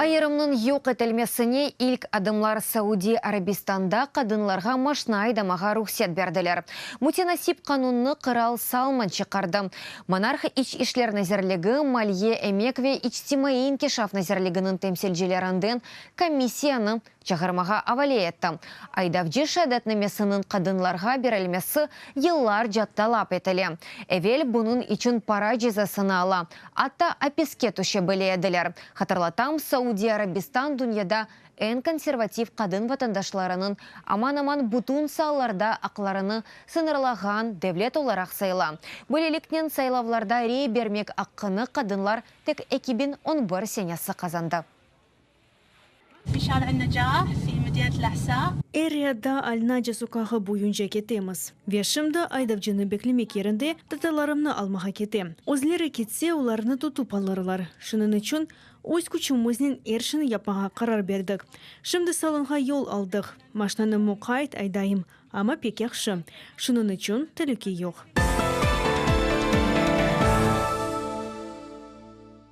Ayırımnıñ yoq etilmesine ilk adımlar Saudiy Arabistanda qadınlarğa maşna aydamağa ruhset berdiler. Mütenasip qanunnı qıral Salman çıqardı. Monarh İç işler nazirligi, Maliye, emek ve içtimaiy inkişaf nazirliginiñ temsilcilerinden komissiyanı çağırmağa avale etti. Aydavcı şeadetnamesiniñ qadınlarğa berilmesi yıllarca talap etile. Evel bunıñ içün para cezasını ala, atta apiske tüşe bile ediler. Hatırlatam, Saudiy Arabistan dünyada eñ konservativ qadın vatandaşlarınıñ aman-aman bütün saalarda aqlarını sıñırlağan devlet olaraq sayıla. Böyleliknen, saylavlarda rey bermek aqqını qadınlar tek 2011 senesi qazandı. Er-Riyadda Al-Naca soqağı boyunca ketemiz. Ve şimdi aydavcını beklemek yerinde tatalarımnı almağa ketem. Özleri ketse, olarnı tutıp alırlar. Şunıñ içün öz küçümiznen er şeyni yapmağa qarar berdik. Şimdi salonğa yol aldıq. Maşnanı muqayt aydayım, amma pek yahşı. Şunıñ içün telüke yoq.